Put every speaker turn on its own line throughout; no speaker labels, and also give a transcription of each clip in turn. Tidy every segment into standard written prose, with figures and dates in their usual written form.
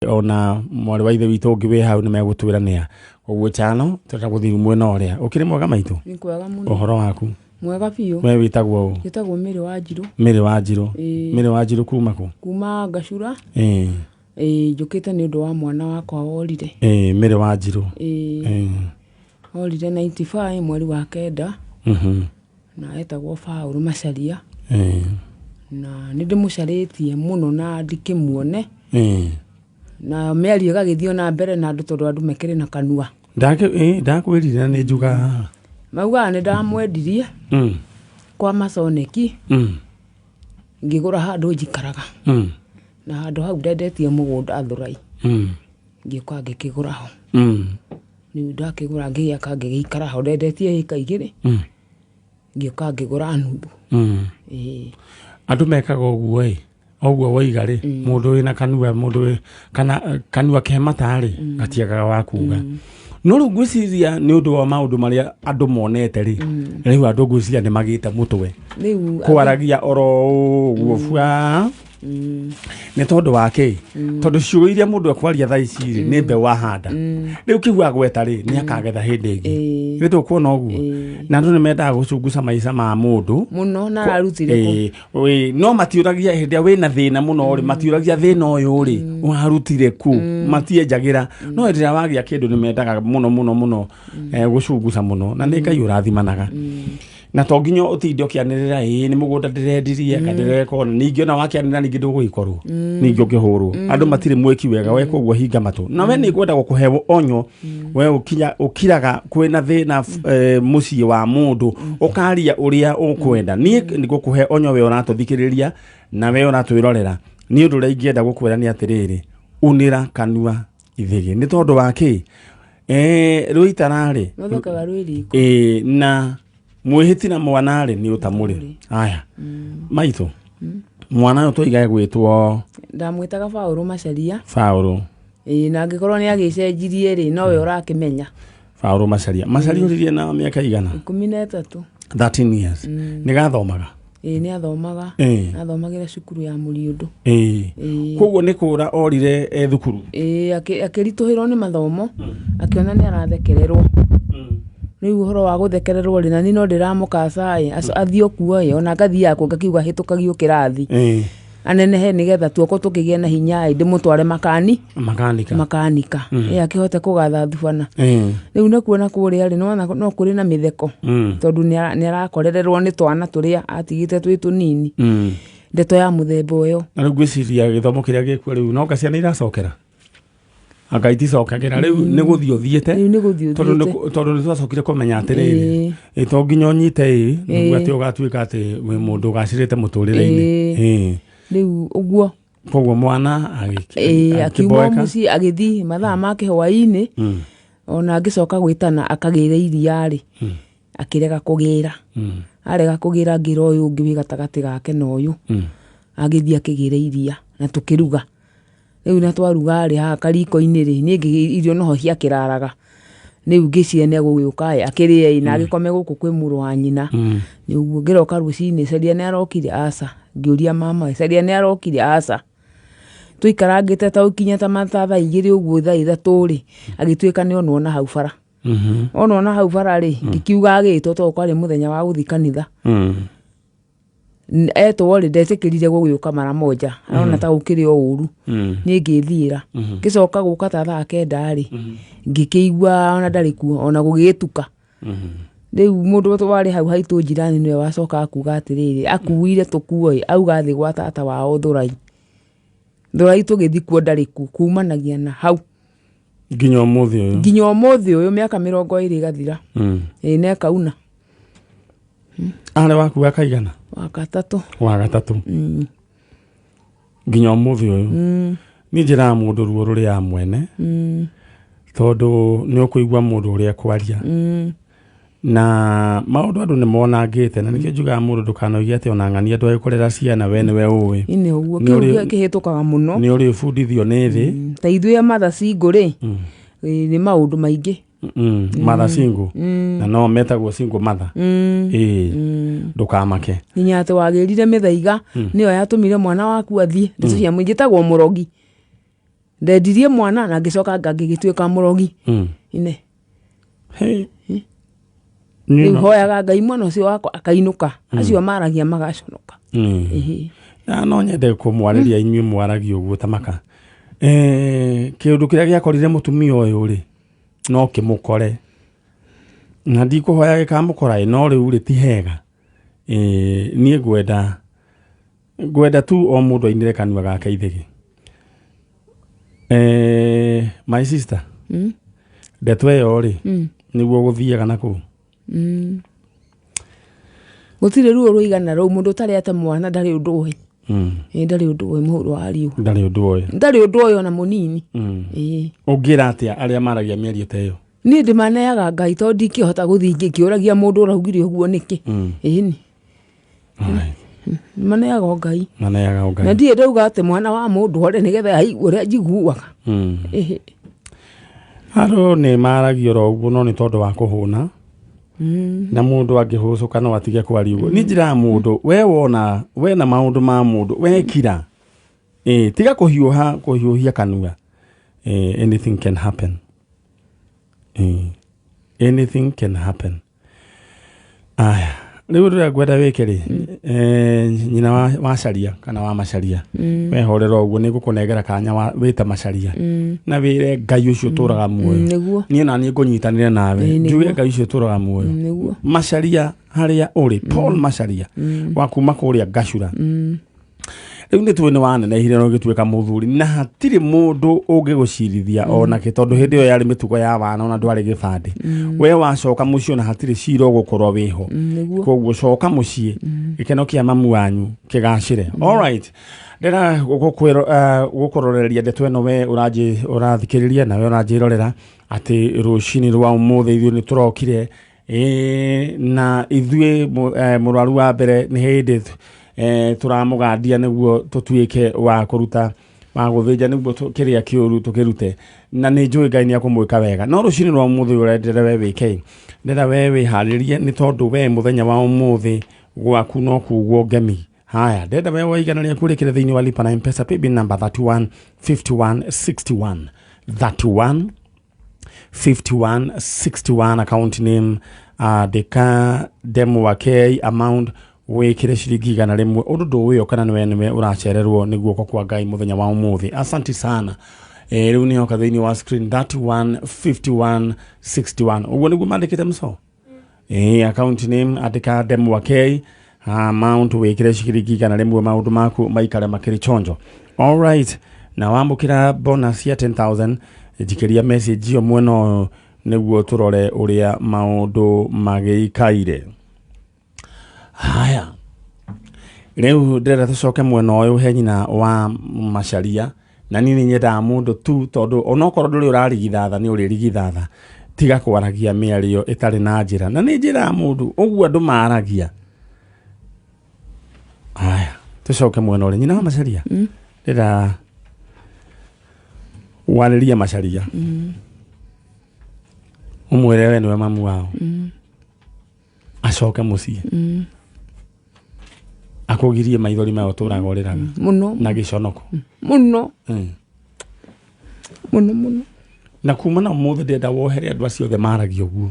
Ona mwarĩ wa ithe witũ ũngĩ wĩ hau nĩ megũtwĩra nĩa. Koguo chano tũrenda gũthiĩ mwena ũrĩa. Ũkĩrĩ mwega maitũ?
Nĩ kwega mũno.
Ũhoro waku?
Mwega biũ.
We wĩtagwo ũ?
Njĩtagwo Mary Wanjirũ.
Mary Wanjirũ.
Ĩĩ.
Mary Wanjirũ kuma kũ?
Kuma Ngacura.
Ĩĩ.
Ĩĩ, njũkĩte nĩ ũndũ wa mwana wakwa worire.
Ĩĩ, Mary Wanjirũ.
Ĩĩ.
Ĩĩ.
Orire 95 mweri wa kenda. Na etagwo Paul Macharia.
Ĩĩ.
Na nĩ ndĩmũcarĩtie mũno na ndikĩmuone.
Ĩĩ.
Na mĩario ĩgagĩthiĩ na mbere na andũ tondũ andũ mekĩrĩ na kanua.
Ndakwĩrire na nĩ njugaga.
Maugaga nĩ ndamwendirie kwa Masoneki. Ngĩgũra handũ njikaraga. Na handũ hau ndendetie mũgũnda Thurai. Ngĩũka ngĩkĩgũra ho. Rĩu ndakĩgũra ngĩgĩaka ngĩgĩikara ho ndendetie ĩka 2. Ngĩũka ngĩgũra nuthu. Ĩĩ.
Andũ mekaga ũguo ĩ, ũguo woiga rĩ, mũndũ wĩna kanua, mũndũ wĩ, kana kanua ke mata rĩ, gatiagaga wa kuga. No rĩu ngwĩciria nĩ ũndũ wa maũndũ marĩa andũ monete rĩ, rĩu andũ ngwĩciria nĩ magĩte mũtwe.
Rĩu
Kwaragia oro ũguo bua. Nĩ tondũ wa kĩ? Tondũ ciugo iria mũndũ ekwaria thaa ici rĩ, nĩ mbeũ ahanda. Rĩu kĩu agweta rĩ, nĩ akagetha hĩndĩ ĩngĩ. Nĩ tũkuona ũguo. Na andũ nĩ mendaga gũcunguca maica ma mũndũ.
Mũno na ararutire kũ?
No matiũragia hĩndĩ ĩrĩa wĩna thĩna mũno rĩ, matiũragia thĩna ũyũ rĩ, warutire kũ? Matienjagĩra. No hĩndĩ ĩrĩa wagĩa kĩndũ nĩ mendaga mũno mũno mũno, gũcunguca mũno. Na nĩ Ngai ũrathimanaga. Na to nginya ũtinde ũkĩanĩrĩra, ĩĩ nĩ mũgũnda ndĩrendirie, kana ndĩreka ũna. Ningĩ ona wakĩanĩrĩra ningĩ ndũgũgĩkorwo. Ningĩ ũkĩhũrwo. Andũ matirĩ mwĩki wega, we koguo hinga matũ. Na we nĩ ngwenda gũkũhe onyo, we ũkiraga kwĩna thĩna, mũciĩ wa mũndũ, ũkaria ũrĩa ũkwenda. Niĩ nĩ ngũkũhe onyo we ũratũthikĩrĩria na we ũratwĩrorera. Niĩ ũndũ ũrĩa ingĩenda gũkwĩra nĩ atĩrĩrĩ, unĩra kanua ithĩgĩ. Nĩ tondũ wa kĩ? Rũitara-rĩ,
Rũthekaga rwĩ riko.
Na mwĩhĩti na mwana-rĩ nĩ ũtamũrĩ. Aya. Maitũ. Mwana ũyũ tũigae gwĩtwo
Ndamwĩtaga Paul Macharia.
Paul.
Ĩĩ, na angĩkorwo nĩ agĩcenjirie rĩ, nowe ũrakĩmenya.
Paul Macharia. Macharia ũririe na mĩaka igana?
13.
13 years. Nĩ gathomaga?
Ĩĩ, nĩ athomaga. Athomagĩra cukuru ya Mũriũndũ.
Ĩĩ. Koguo nĩ kũra orire e thukuru?
Ĩĩ, akĩritũhĩrwo nĩ mathomo, akĩona nĩ arathekererwo. Rĩu ũhoro wa gũthekererwo rĩ, na niĩ no ndĩramũkaca ĩ, athiĩ o kuo ĩ, ona ngathiaga kuo ngakiuga hĩtũkagio kĩrathi. Anenehe nĩgetha tuoko tũkĩgĩe na hinya ĩ, ndĩmũtware makani.
Makanika.
Makanika. Ĩ, akĩhote kũgatha thubana. Rĩu nakuo na kũrĩa rĩ, nĩwona no kũrĩ na mĩtheko. Tondũ nĩ arakorererwo nĩ twana tũrĩa atigĩte twĩ tũnini. Ndeto ya mũthemba ũyũ.
Na rĩu ngwĩciria gĩthomo kĩrĩa gĩkuo rĩu, no nga ciana iracokera? Anga iticokagĩra, rĩu nĩ gũthiĩ ũthiĩte.
Rĩu nĩ gũthiĩ
Tondũ
ũthiĩte.
tondũ nĩ twacokire kũmenya atĩrĩrĩ, to nginya ũnyite ĩ, nĩguo atĩ ũgatuĩka atĩ wĩ mũndũ ũgacĩrĩte mũtũrĩre-inĩ.
Rĩu ũguo.
Koguo mwana
Akiuma
akĩboeka.
mũciĩ agĩthiĩ mathaa ma kĩhwaĩ-inĩ. Ona angĩcoka gwĩtana akagĩra iria rĩ, akĩrega kũgĩra. Arega kũgĩra ngĩra ũyũ ũngĩ wĩ gatagatĩ gake na ũyũ. Agĩthiĩ akĩgĩra iria na tũkĩruga. Rĩu na twaruga rĩ, haha kariko-inĩ rĩ, niĩ ngĩgĩ irio noho ciakĩraraga. Rĩu ngĩciria nĩ egũgĩũka ĩ, akĩrĩe ĩ, na agĩkome gũkũ kwĩ mũrũ wa nyina. Nĩ ũguo ngĩroka rũcinĩ, Caria nĩ arokire? Aca. Ngĩũria mama, Caria nĩ arokire? Aca. Tũikarangĩte ta ũkinya ta mathaa thaa igĩrĩ ũguo thaa ithatũ rĩ, agĩtuĩka nĩ onwo na hau bara. Onwo na hau bara rĩ, ngĩkiuga agĩtwo tondũ kwarĩ mũthenya wa gũthiĩ kanitha. Etwo rĩ, ndetĩkĩrire gũgĩũka mara moja. Arona ta gũkĩrĩ o ũru. Niĩ ngĩthiĩra. Ngĩcoka gũka ta thaa kenda rĩ, ngĩkĩigua ona ndarĩ kuo, ona gũgĩtuka. Rĩu mũndũ warĩ hau haitũ njirani nĩwe wacoka kuga atĩrĩrĩ, akuire tũkuo ĩ, auga thĩ gwa tata wao Thurai. Thurai tũgĩthiĩ kuo ndarĩ kuo, kumanagia na hau.
Nginya ũmũthĩ ũyũ.
Nginya ũmũthĩ ũyũ, mĩaka mĩrongo ĩrĩ ĩgathira. Ĩĩ, na ĩkauna.
Arĩ waku wa kaigana?
Wa gatatũ.
Wa gatatũ. Nginya ũmũthĩ ũyũ. Niĩ njĩraga mũndũ ruo rũrĩa mwene. Tondũ nĩ ũkũigua mũndũ ũrĩa ekwaria. Na maũndũ andũ nĩ monangĩte, na nĩkĩo njugaga mũndũ ndũkanoige atĩ ona ng'ania ndwagĩ kũrera ciana, we nĩwe ũĩ.
Ĩ, nĩ ũguo,
Nĩ
kĩu kĩhĩtũkaga mũno.
Nĩ ũrĩ ũbundithio nĩ thĩ.
Ta ithuĩ a mother single rĩ, nĩ maũndũ maingĩ.
Mother single. Na no metagwo single mother. Ndũkamake.
Nginya atĩ wagĩrire mĩthaiga, nĩyo yatũmire mwana waku athiĩ. Ndeto cia mũingĩ ĩtagwo mũrogi. Ndendirie mwana na ngĩcoka ngĩgĩtuĩka mũrogi. Ine.
Hey.
Rĩu hoyaga Ngai mwana ũcio wakwa akainũka, acio maragia magaconoka. Ĩhĩ.
Na no nyende kũmwarĩria inyuĩ mwaragia ũguo ta maka kĩũndũ kĩrĩa gĩakorire mũtumia ũyũ rĩ no kĩmũkore, na ndikũhoya gĩkamũkora ĩ, no rĩu rĩ ti hega. Niĩ ngwenda tu o mũndũ ainĩre kanua gake ithĩgĩ. My sister, ndeto ĩyo rĩ nĩguo gũthiaga na kũu.
Gũtirĩ ruo rũigana rũu, mũndũ ũtarĩ ate mwana ndarĩ ũndũ ũĩ. Ĩ, ndarĩ ũndũ ũĩ mũhuro wa riũa.
Ndarĩ ũndũ ũĩ.
Ndarĩ ũndũ ũĩ ona mũnini. Ĩĩ.
Ũngĩra atĩa arĩa maragia mĩario ta ĩyo?
Niĩ ndĩmaneaga Ngai tondũ ndingĩhota gũthiĩ ngĩkĩũragia mũndũ ũraugire ũguo nĩkĩ. Ĩni.
Alright.
Maneaga o Ngai.
Maneaga o Ngai.
Na ndirĩ ndauga atĩ mwana wa mũndũ ore nĩgetha aigue ũrĩa njiguaga. Ĩhĩ.
Andũ nĩ maragia oro ũguo no nĩ tondũ wa kũhũna. Na mũndũ angĩhũcũka no atige kwaria ũguo. Niĩ njĩraga mũndũ, we wona, we na maũndũ ma mũndũ, we kira. Tiga kũhiũha, kũhiũhia kanua. Anything can happen. Anything can happen. Aya, rĩu ũndũ ũrĩa ngwenda wĩke rĩ, nyina wa Caria kana wa Macaria, wehorera ũguo nĩ ngũkũnengera kanya wĩte Macaria na wĩre Ngai ũcio ũtũraga muoyo.
Nĩguo.
Niĩ na niĩ ngũnyitanĩre nawe,
Ĩĩ, nĩguo.
njuge Ngai ũcio ũtũraga muoyo.
Nĩguo.
Macaria harĩa ũrĩ, Paul Macaria wa kuma kũrĩa Gacura. Rĩu nĩ tuĩ nĩ wanenehire na ũgĩtuĩka mũthuri na hatirĩ mũndũ ũngĩgũcirithia onake tondũ hĩndĩ ĩyo yarĩ mĩtugo ya wana ona ndwarĩ gĩbandĩ. We wacoka mũciĩ ona hatirĩ cira ũgũkorwo wĩho.
Nĩguo.
Koguo coka mũciĩ gĩkeno kĩa mamu wanyu kĩgacĩre. Alright. Ndĩra gũkũroreria ndeto ĩno we ũrathikĩrĩria na we ũranjĩrorera atĩ rũcinĩ rwa ũmũthĩ ithuĩ nĩ tũrokire. Na ithuĩ mũrwaru wa mbere nĩ hĩndĩ tũramũgandia nĩguo tũtuĩke wa kũruta wa gũthĩnja nĩguo kĩrĩa kĩũru tũkĩrute, na nĩ njũĩ Ngai nĩ akũmwĩka wega. No rũcinĩ rwa ũmũthĩ ũrendere we wĩke, ndĩrenda we wĩharĩrie nĩ tondũ we mũthenya wa ũmũthĩ gwaku no kugwo ngemi. Haya, ndĩrenda we wa igana rĩaku rĩkĩre thĩinĩ wa Lipa na M-Pesa paybill number 31 51 61 31 51 61 account name andĩka Ndemwa K amount wĩkĩre ciringi igana rĩmwe. Ũndũ ndũĩ kana nĩwe nĩwe ũracererwo nĩ guoko kwa Ngai mũthenya wa ũmũthĩ. Asante sana. Rĩu nĩ yoka thĩinĩ wa screen 31 51 61. Ũguo nĩguo mandĩkĩte mco. Account name andĩka Ndemwa K amount wĩkĩre ciringi igana rĩmwe maũndũ maku maikare makĩrĩ chonjo. All right. Na wamũkĩra bonus ya 10,000 njikĩria message ĩyo mwena ũyũ nĩguo tũrore ũrĩa maũndũ magĩikaire. Haya, rĩu ndĩrenda tũcoke mwena ũyũ he nyina wa Macaria, na niĩ nĩ nyendaga mũndũ tu tondũ onokorwo ndũrĩ ũrarigithatha nĩ ũrĩrigithatha, tiga kwaragia mĩario ĩtarĩ na njĩra, na nĩ njĩraga mũndũ ũguo andũ maragia. Haya, tũcoke mwena ũrĩa nyina wa Macaria, ndĩrenda warĩrie Macaria, ũmwĩre we nĩwe mamu wao, acoke mũciĩ, akũgirie maithori maya ũtũraga ũrĩraga
Mũno.
na gĩconoko.
Mũno. Mũno mũno.
Na kuma na ũmũthĩ ndĩrenda wohere andũ acio othe maragia ũguo.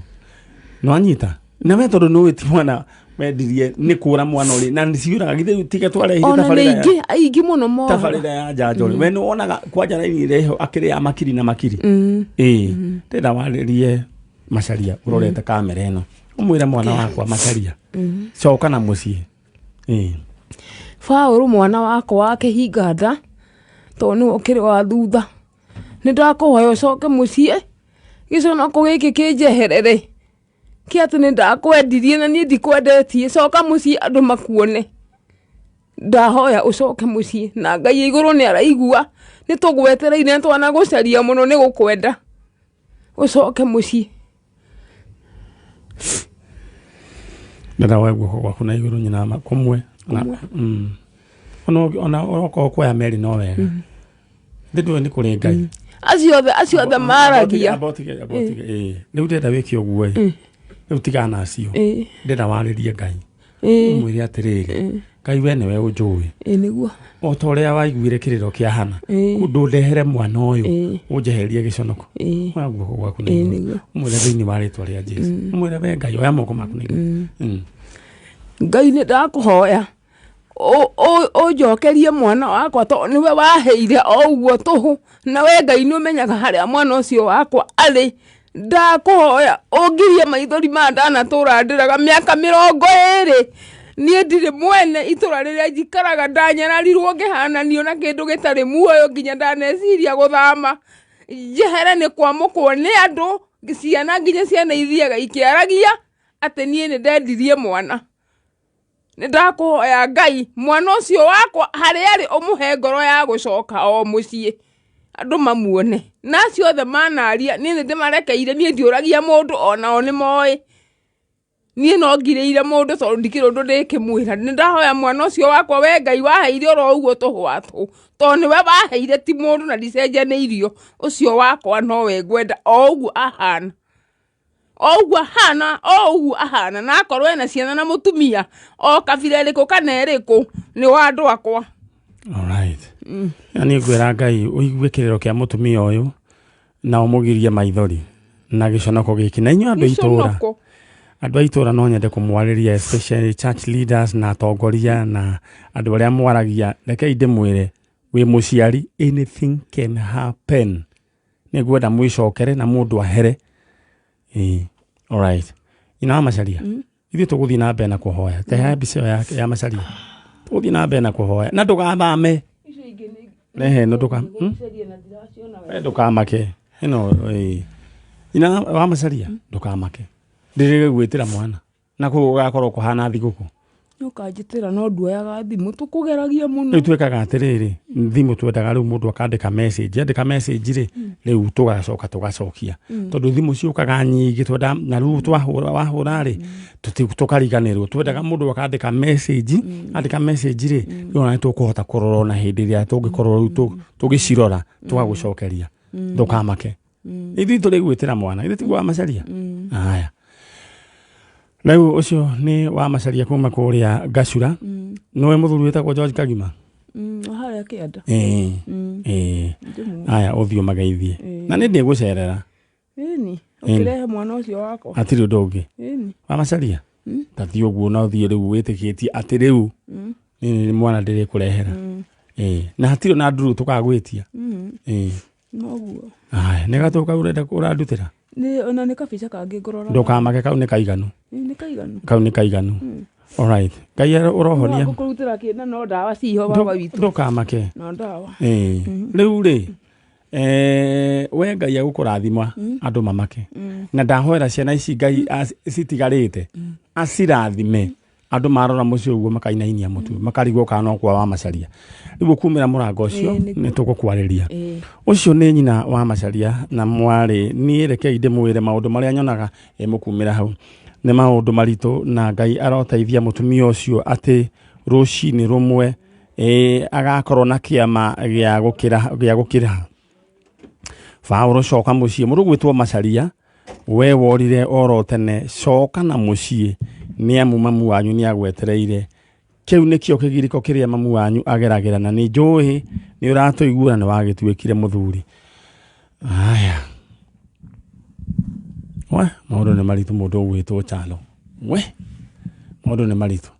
Nĩwanyita? Na we tondũ nĩũĩ ti mwana wendirie nĩ kũra mwana ũrĩ na nĩciũraga githĩ tiga twarehire
Ona nĩ
tabarĩra ya
aingĩ, aingĩ mũno moraga.
tabarĩra ya njanjo rĩ. We nĩwonaga kwanja raini ĩrĩa ĩho akĩrĩ ya makiri na makiri. Ĩĩ. Ndĩrenda warĩrie Macaria ũrorete kamera ĩno. Ũmwĩre mwana wakwa Macaria. Coka na mũciĩ. Ĩĩ.
Baũrũ mwana wakwa wa kĩhinga nda tondũ nĩwe ũkĩrĩ wa thutha. Nĩ ndakũhoya ũcoke mũciĩ gĩconoko gĩkĩ kĩnjeherere kĩa atĩ nĩ ndakwendirie na niĩ ndikwendetie. Coka mũciĩ andũ makuone. Ndahoya ũcoke mũciĩ na Ngai igũrũ nĩ araigua. Nĩ tũgwetereire nĩ twanagũcaria mũno nĩ gũkwenda. Ũcoke mũciĩ.
Ndĩrenda woe guoko gwaku na igũrũ nyina kũmwe.
Kũmwe.
Ona okorwo kuoya meri no wega. Thĩ ndũĩ nĩ kũrĩ Ngai.
Acio othe, acio othe maragia.
Amba ũtige, amba ũtige, ĩĩ. Rĩu ndĩrenda wĩke ũguo ĩ. Rĩu tigana nacio. Ndĩrenda warĩrie Ngai. Ũmwĩre atĩrĩrĩ, Ngai we nĩwe ũnjũĩ.
Ĩ nĩguo.
O ta ũrĩa waiguire kĩrĩro kĩa Hana,
Ĩ.
ndũndehere mwana ũyũ,
Ĩ.
ũnjeherie gĩconoko.
Ĩ.
Oya guoko gwaku na
Ĩ,
igũrũ.
nĩguo.
Ũmwĩre thĩinĩ wa rĩtwa rĩa Jesu. Ũmwĩre we Ngai, oya moko maku na igũrũ.
Ngai nĩ ndakũhoya ũnjokerie mwana wakwa tondũ nĩwe waheire o ũguo tũhũ, na we Ngai nĩ ũmenyaga harĩa mwana ũcio wakwa arĩ. Ndakũhoya ũngirie maithori maya ndanatũra ndĩraga mĩaka 20. Niĩ ndirĩ mwene itũra rĩrĩa njikaraga, ndanyararirwo ngĩhananio na kĩndũ gĩtarĩ muoyo nginya ndaneciria gũthama njehere nĩ kwamũkwo nĩ andũ, ciana nginya ciana ithiaga ikĩaragia atĩ niĩ nĩ ndendirie mwana. Nĩ ndakũhoya Ngai mwana ũcio wakwa harĩa arĩ ũmũhe ngoro ya gũcoka o mũciĩ andũ mamuone, na acio othe manaria niĩ nĩ ndĩmarekeire, niĩ ndiũragia mũndũ onao nĩ moĩ niĩ no ngirĩire mũndũ tondũ ndikĩrĩ ũndũ ndĩkĩmwĩra. Nĩ ndahoya mwana ũcio wakwa we Ngai waheire oro ũguo tũhũ wa tũhũ, tondũ nĩwe waheire ti mũndũ na ndicenjanĩirio, ũcio wakwa nowe ngwenda o ũguo ahana, o ũguo ahana, o ũguo ahana, na akorwo ena ciana na mũtumia o kabira ĩrĩkũ kana ĩrĩkũ nĩ wa andũ akwa.
Alright. Na niĩ ngwĩra Ngai ũigue kĩrĩro kĩa mũtumia ũyũ na ũmũgirie maithori na gĩconoko gĩkĩ. Na inyuĩ andũ a itũũra,
Gĩconoko.
andũ a itũũra no nyende kũmwarĩria, especially church leaders na atongoria na andũ arĩa mwaragia, rekei ndĩmwĩre wĩ mũciari, anything can happen. Nĩ ngwenda mwĩcokere na mũndũ ahere. Ĩĩ. Alright. Nyina wa Macharia, ithuĩ tũgũthiĩ na mbere na kũhoya. Tehe mbica ĩyo ya Macharia. Tũgũthiĩ na mbere na kũhoya na ndũgathame. Rehe ĩno ndũkamake. Ĩno ĩĩ. Nyina wa Macharia, ndũkamake. Ndĩrĩgwĩtĩra mwana na kũu gũgakorwo kũhana thigũkũ.
Nĩũkanjĩtĩra no nduoyaga thimũ, tũkũgeragia mũno.
Rĩu twĩkaga atĩrĩrĩ, thimũ twendaga rĩu mũndũ akandĩka message, andĩka message rĩ, rĩu tũgacoka tũgacokia, tondũ thimũ ciũkaga nyingĩ twenda, na rĩu twahũra wahũra rĩ, tũkariganĩrwo. Twendaga mũndũ akandĩka message, andĩka message rĩ, rĩu ona nĩtũkũhota kũrora ona hĩndĩ ĩrĩa tũngĩkorwo rĩu tũgĩcirora tũgagũcokeria. Ndũkamake. Ithuĩ tũrĩgwĩtĩra mwana, ithuĩ tiguo wa Macharia. Haya. Rĩu ũcio nĩ wa Macharia kuma kũrĩa Gacura. Nĩwe mũthuri wĩtagwo George Kagima?
Harĩa kĩanda.
Ĩĩ. Ĩĩ. Aya ũthiĩ ũmageithie. Na nĩ ndĩgũcerera.
Ĩni, ũkĩrehe mwana ũcio wakwa.
Hatirĩ ũndũ ũngĩ.
Ĩni.
Wa Macharia? Ta thiĩ ũguo na ũthiĩ rĩu wĩtĩkĩtie atĩ rĩu nĩ mwana ndĩrĩkũrehera. Ĩĩ. Na hatirĩ ona nduru tũkagwĩtia. Ĩĩ.
Noguo.
Aya, nĩ gatũ kau ũrenda ũrandutĩra?
Nĩ ona nĩ kabica kangĩ ngũrora.
Ndũkamake, kau nĩ kaiganu.
Nĩ kaiganu.
Kau nĩ kaiganu. Alright. Ngai ũrohonia.
Ngũkũrutĩra kĩna no ndawa ciho baba witũ.
Ndũkamake.
No ndawa.
Ĩĩ. Rĩu rĩ, we Ngai egũkũrathima andũ mamake. Na ndahoera ciana ici Ngai citigarĩte acirathime. Andũ marora mũciĩ ũguo makainainia mũtwe, makarigwo kana no kwa wa Macharia. Rĩu ũkumĩra mũrango ũcio nĩ tũgũkwarĩria. Ũcio nĩ nyina wa Macharia na mwarĩ. Niĩ rekei ndĩmwĩre maũndũ marĩa nyonaga ĩmũkumĩra hau nĩ maũndũ maritũ, na Ngai aroteithia mũtumia ũcio atĩ rũcinĩ rũmwe agakorwo na kĩama gĩa gũkĩra. Baũrũ coka mũciĩ, mũndũ ũgwĩtwo Macharia, we worire oro tene, coka na mũciĩ nĩ amu mamu wanyu nĩ agwetereire. Kĩu nĩkĩo kĩgirĩko kĩrĩa mamu wanyu ageragĩra, na nĩ njũĩ nĩ ũratũigua na nĩ wagĩtuĩkire mũthuri. Aya. We, maũndũ nĩ maritũ mũndũ ũgwĩtwo Chalo. We, maũndũ nĩ maritũ.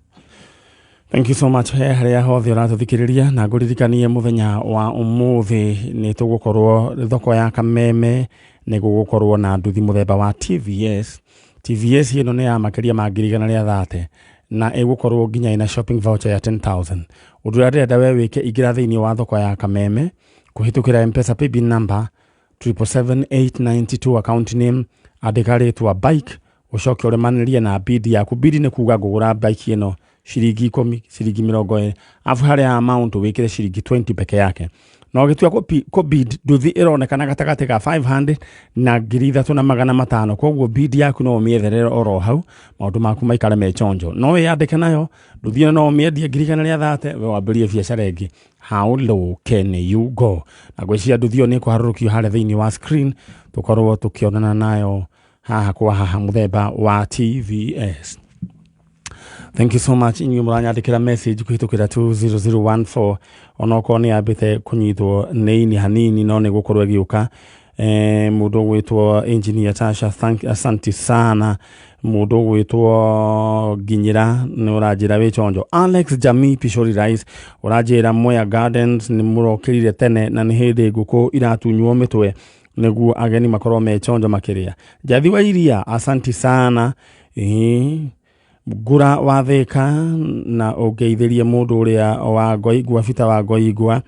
Thank you so much he harĩa hothe ũratũthikĩrĩria, na ngũririkanie mũthenya wa ũmũthĩ nĩ tũgũkorwo thoko ya Kameme, nĩ gũgũkorwo na nduthi mũthemba wa TVS. TVS ĩno nĩ ya makĩria ma 130,000 na ĩgũkorwo nginya ĩna shopping voucher ya 10,000. Ũndũ ũrĩa ndĩrenda we wĩke, ingĩra thĩinĩ wa thoko ya Kameme kũhĩtũkĩra M-Pesa paybill number 777,892, account name andĩka rĩtwa bike, ũcoke ũrĩmanĩrie na bid yaku. Bid nĩ kuga ngũgũra bike ĩno ciringi 10, ciringi 20, afu harĩa amount wĩkĩre ciringi 20 peke yake. Na ũgĩtua kũ bid nduthi ĩronekana gatagatĩ ga 500 na 3,500, koguo bid yaku no ũmĩetherere oro hau, maũndũ maku maikare me chonjo. No wĩyandĩke nayo nduthi ĩno, no ũmĩendie 130,000, we wambĩrĩrie biacara ĩngĩ. How low can you go? Na ngwĩciria nduthi ĩyo nĩ ĩkũharũrũkio harĩa thĩinĩ wa screen, tũkorwo tũkĩonana nayo haha kwa haha mũthemba wa TVS. Thank you so much inyuĩ mũranyandĩkĩra message kũhĩtũkĩra 20014, onokorwo nĩ yambĩte kũnyitwo nĩ ini hanini, no nĩ gũkorwo ĩgĩũka. Mũndũ ũgwĩtwo Engineer Tasha, thank, asante sana. Mũndũ ũgwĩtwo Nginyĩra nĩ ũranjĩra wĩ chonjo. Alex Jamii Pishori Rice ũranjĩra Mwea Gardens nĩ mũrokĩrire tene na nĩ hĩndĩ ngũkũ iratunywo mĩtwe nĩguo ageni makorwo me chonjo makĩrĩa. Njathi wa Iria, asanti sana. Ĩĩ ngura wathĩka na ũngeithĩrie mũndũ ũrĩa wa Ngoingwa, Bita wa Ngoingwa,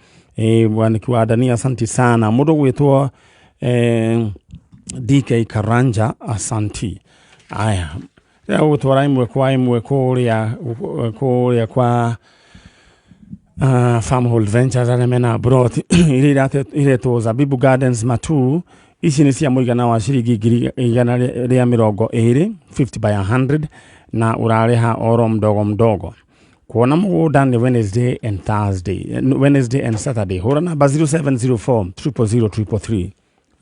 mwaniki wa Dania, asanti sana. Mũndũ ũgwĩtwo DK Karanja, asanti. Aya, rĩrĩa gũgũtwara ĩmwe kwa ĩmwe kũrĩa kwa Farmhold Ventures arĩa mena broti iria iretwo Zabibu Gardens Matu. Ici nĩ cia mũigana wa ciringi 120,000, 50 by 100, na ũrarĩha oro mdogo mdogo. Kuona mũgũnda nĩ Wednesday and Thursday, Wednesday and Saturday. Hũra namba 0704 000 333,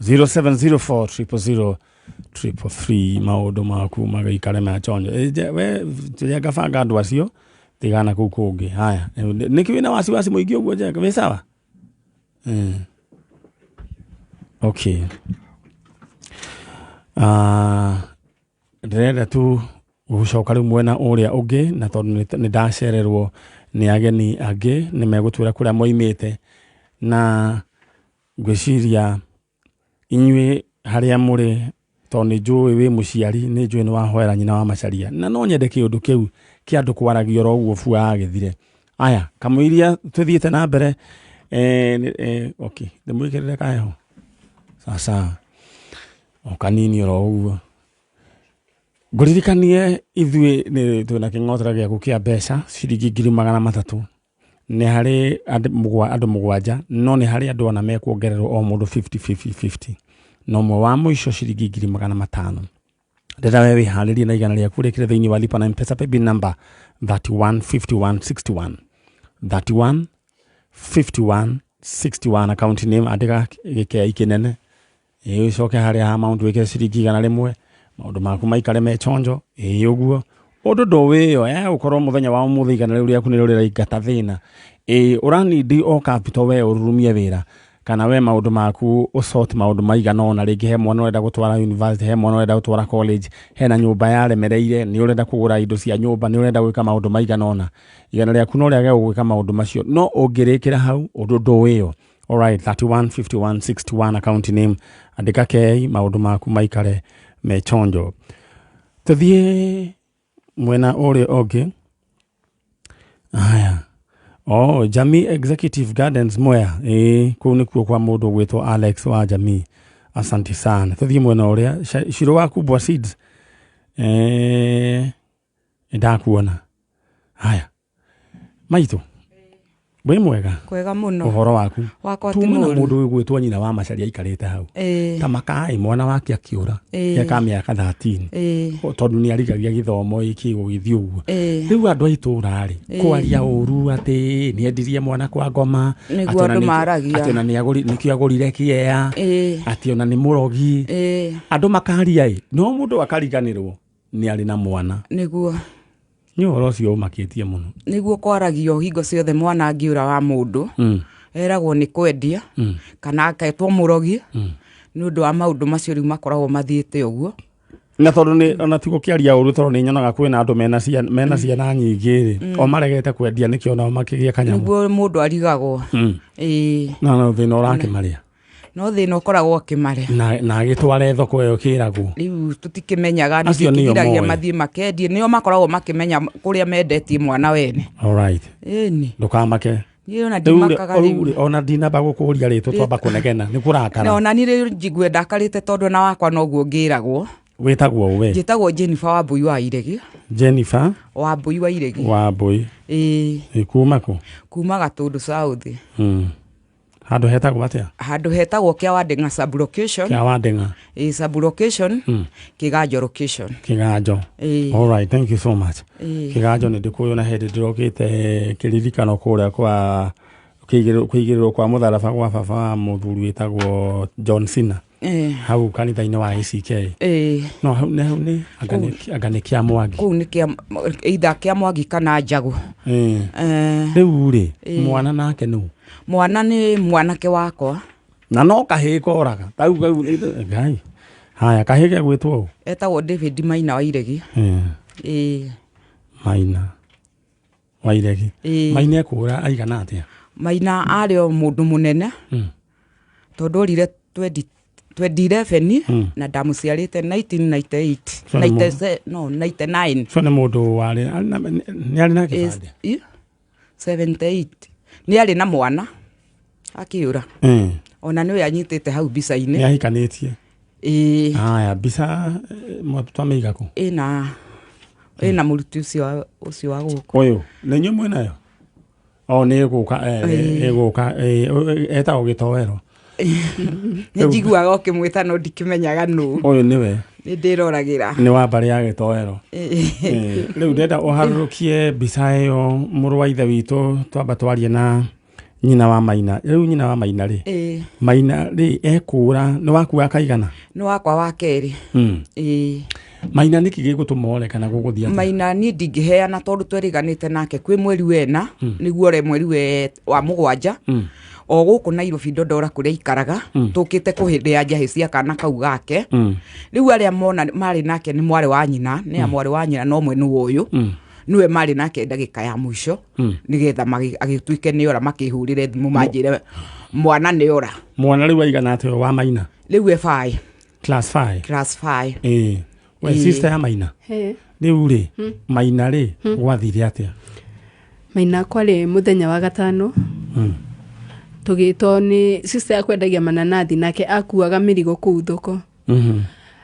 0704 000 333, maũndũ maku magaikare machonjo. We Njenga, banga andũ acio tigana kũu kũngĩ. Haya, nĩkĩ wĩna wasiwasi mũingĩ ũguo, Njenga? Wĩ sawa? Okay. Ndĩrenda tu gũcoka rĩu mwena ũrĩa ũngĩ, na tondũ nĩ ndacererwo nĩ ageni angĩ, nĩ megũtwĩra kũrĩa moimĩte, na ngwĩciria inyuĩ harĩa mũrĩ, tondũ nĩ njũĩ wĩ mũciari, nĩ njũĩ nĩ wahoera nyina wa Macharia, na no nyende kĩũndũ kĩu kĩa andũ kwaragia oro ũguo bua gĩthire. Aya, kamũiria tũthiĩte na mbere, okay, ndĩmwĩkĩrĩre kaheho sasa o kanini oro ũguo. Ngũririkanie ithuĩ nĩ twĩna kĩng'otera gĩaku kĩa mbeca ciringi 300,000. Nĩ harĩ andũ mũgwanja, no nĩ harĩ andũ ona mekuongererwo o mũndũ 50 50 50, na ũmwe wa mũico ciringi 500,000. Ndĩrenda we wĩharĩrie na 100 rĩaku rĩkĩre thĩinĩ wa lipa na Mpesa paybill number 315161, 31 51 61. Account name andĩka gĩkei kĩnene. Ĩĩ, ũcoke harĩa ha amount wĩkĩre ciringi 100, maũndũ maku maikare me chonjo. Ĩĩ, ũguo ũndũ ndũwĩyo gũkorwo mũthenya wa ũmũthĩ 100 rĩu rĩaku nĩrĩo rĩraingata thĩna. Ĩĩ, ũranindi o capital we ũrurumie wĩra, kana we maũndũ maku ũsort maũndũ maigana ũna. Rĩngĩ he mwana ũrenda gũtwara university, he mwana ũrenda gũtwara college, hena nyũmba yaremereire, nĩ ũrenda kũgũra indo cia nyũmba, nĩ ũrenda gwĩka maũndũ maigana ũna. 100 rĩaku no rĩage gũgwĩka maũndũ macio, no ũngĩrĩkĩra hau ũndũ ndũwĩyo. Alright, 31 51 61, account name andĩka kei, maũndũ maku maikare me chonjo. Tũthiĩ mwena ũrĩa ũngĩ. Haya, oh, Jamii Executive Gardens Mwea, ĩĩ, kũu nĩkuo kwa mũndũ ũgwĩtwo Alex wa Jamii, asante sana. Tũthiĩ mwena ũrĩa Shiro wa Kubwa Seeds, ndakuona. Haya, maitũ, wĩ mwega?
Kwega mũno.
Ũhoro waku?
Wakwa ti
Tuma na
mũru.
mũndũ ũgwĩtwo nyina wa Macharia aikarĩte hau. Ta makaĩ mwana wake akĩũra geka mĩaka 13, tondũ nĩ arigagia gĩthomo ĩkĩ gũgĩthiĩ ũguo. Rĩu andũ a itũũra rĩ kwaria ũru atĩ nĩ endirie mwana kwa ngoma.
Nĩguo
Atĩ ona
andũ maragia.
Atĩ ona nĩkĩo agũrire kĩea, atĩ ona nĩ mũrogi. Andũ makaria ĩ, no mũndũ akariganĩrwo nĩ arĩ na mwana. Nĩ ũhoro ũcio ũmakĩtie mũno.
Nĩguo kwaragio hingo ciothe. Mwana angĩũra wa mũndũ, eragwo nĩ kwendia kana aketwo mũrogi nĩ ũndũ wa maũndũ macio. Rĩu makoragwo mathiĩte ũguo.
Na tondũ nĩ ona ti gũkĩaria ũru, tondũ nĩ nyonaga kwĩna andũ mena ciana nyingĩ rĩ, o maregete kwendia nĩkĩo nao makĩgĩa kanyamũ.
Nĩguo mũndũ arigagwo.
No thĩna ũrakĩmarĩa.
No thĩna ũkoragwo ũkĩmarĩa.
Na agĩtware thoko ĩyo kĩragwo.
Rĩu tũtikĩmenyaga
Acio nĩo
nĩkĩgiragia
moĩ.
mathiĩ makendie. Nĩo makoragwo makĩmenya kũrĩa mendetie mwana wene.
Alright.
Ĩni.
Ndũkamake.
Niĩ ona
Rĩu rĩ-
ndimakaga
rĩu
rĩu.
rĩ, ona ndinamba gũkũria rĩtwa, twamba kũnegena nĩ kũrakara.
Na ona niĩ rĩu njigue ndakarĩte, tondũ ona wakwa noguo ngĩragwo.
Wĩtagwo we?
Njĩtagwo Jennifer Wambui wa Iregi.
Jennifer
Wambui wa Iregi.
Wa Mbui.
Ĩĩ.
Ĩ, kuma kũ?
Kuma Gatũndũ South.
Handũ hetagwo atĩa?
Handũ hetagwo Kĩawandenga sub-location.
Kĩa Wandenga.
Ĩĩ, sub-location, Kĩganjo location.
Kĩganjo.
Ĩĩ.
Alright, thank you so much.
Ĩĩ.
Kĩganjo nĩ ndĩkũĩ, na hĩndĩ ndĩrokĩte kĩririkano kũrĩa kwa kũigĩrĩrwo kwa mũtharaba gwa baba wa mũthuri wĩtagwo John Cena. Hau kanitha-inĩ wa ACK. No hau nĩ hau nĩ anga nĩ kĩa Mwangi.
Kũu nĩ kĩa either kĩa Mwangi kana Njagũ.
Rĩu rĩ, mwana nake nũ?
Mwana nĩ mwanake wakwa.
Na no kahĩĩ koraga tau kau Ngai. Haya, kahĩĩ gegwĩtwo ũ?
Etagwo David Maina wa Iregi.
Maina wa Iregi. Maina ekũra aigana atĩa?
Maina arĩ o mũndũ mũnene. Tondũ orire 2011 na ndamũciarĩte 1998.
So nĩ
97, no, 99.
So nĩ mũndũ warĩ nĩ arĩ na kĩbandĩ?
78. Nĩ arĩ na mwana akĩũra. Ona nĩwe anyitĩte hau mbica-inĩ.
Nĩ ahikanĩtie?
Ĩĩ.
Haya, mbica twamĩiga kũ?
Ĩna mũruti ũcio wa gũkũ.
Ũyũ, nĩ inyuĩ mwĩnayo? O nĩ ĩgũka, ĩgũka, etagwo Gĩtoero.
Nĩ njiguaga ũkĩmwĩta no ndikĩmenyaga nũ.
Ũyũ nĩwe.
Nĩ ndĩroragĩra.
Nĩ wa mbarĩ ya Gĩtoero. Rĩu ndĩrenda ũharũrũkie mbica ĩyo mũrũ wa ithe witũ, twamba twarie na nyina wa Maina. Rĩu nyina wa Maina rĩ? Maina rĩ ekũra, nĩ waku wa kaigana?
Nĩ wakwa wa kerĩ.
Maina nĩkĩ gĩgũtũma ore kana gũgũthiĩ atĩa?
Maina niĩ ndingĩheana tondũ twerĩganĩte nake kwĩ mweri wena, nĩguo ore mweri wa mũgwanja. O gũkũ Nairobi Ndondora kũrĩa aikaraga, tũkĩte kũhĩndĩ njahĩ cia kana kau gake. Rĩu arĩa mona marĩ nake nĩ mwarĩ wa nyina, nĩ ya mwarĩ wa nyina no mwena ũyũ. Nĩwe marĩ nake ndagĩka ya mũico, nĩgetha agĩtuĩke nĩ ora, makĩhũrĩre thimũ manjĩre mwana nĩ ora.
Mwana rĩu aigana atĩa wa Maina?
Rĩu e 5.
Class 5.
Class 5.
We sister ya Maina? Rĩu rĩ, Maina rĩ, gwathire atĩa?
Maina kwarĩ mũthenya wa gatano. Tũgĩtwo nĩ sister yakwa endagia mananathi nake akuaga mĩrigo kũu thoko.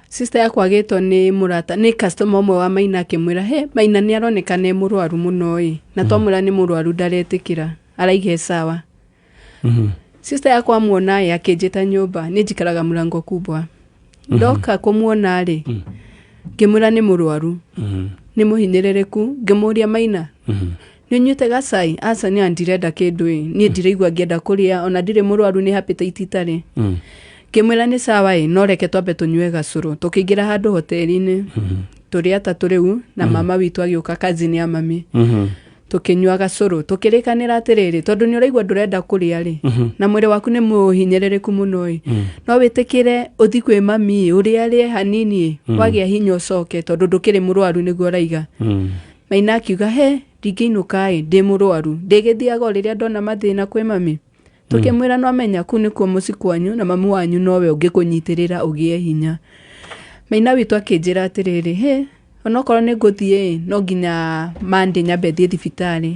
Sister yakwa agĩtwo nĩ mũrata, nĩ customer ũmwe wa Maina akĩmwĩra, he Maina nĩ aroneka nĩ mũrwaru mũno ĩ, na twamwĩra nĩ mũrwaru ndaretĩkĩra, araiga sawa. Sister yakwa amuona ĩ akĩnjĩta nyũmba, nĩ njikaraga mũrango kubwa. Ndoka kũmuona rĩ, ngĩmwĩra nĩ mũrwaru, nĩ mũhinyĩrĩrĩku, ngĩmũria Maina, nĩ ũnyuĩte gacai? Aca nĩ ndirenda kĩndũ ĩ, niĩ ndiraigua ngĩenda kũrĩa, ona ndirĩ mũrwaru nĩ appetite itarĩ. Ngĩmwĩra nĩ sawa ĩ, no reke twambe tũnyue gacũrũ. Tũkĩingĩra handũ hoteli-inĩ, tũrĩ atatũ rĩu, na mama witũ agĩũka cousin ya mami. Tũkĩnyua gacũrũ, tũkĩrĩkanĩra atĩrĩrĩ, tondũ nĩ ũraigua ndũrenda kũrĩa rĩ, na mwĩrĩ waku nĩ mũhinyĩrĩrĩku mũno ĩ, no wĩtĩkĩre ũthiĩ kwĩ mami ĩ, ũrĩa arĩe hanini ĩ, wagĩa hinya ũcoke, tondũ ndũkĩrĩ mũrwaru nĩguo ũraiga. Maina akiuga he ndingĩinũka ĩ, ndĩ mũrwaru, ndĩgĩthiaga o rĩrĩa ndona mathĩna kwĩ mami. Tũkĩmwĩra no amenya kũu nĩkuo mũciĩ kwanyu na mamu wanyu nowe ũngĩkũnyitĩrĩra ũgĩe hinya. Maina witũ akĩnjĩra atĩrĩrĩ, he onokorwo nĩ ngũthiĩ ĩ, no nginya Monday nyambe thiĩ thibitarĩ.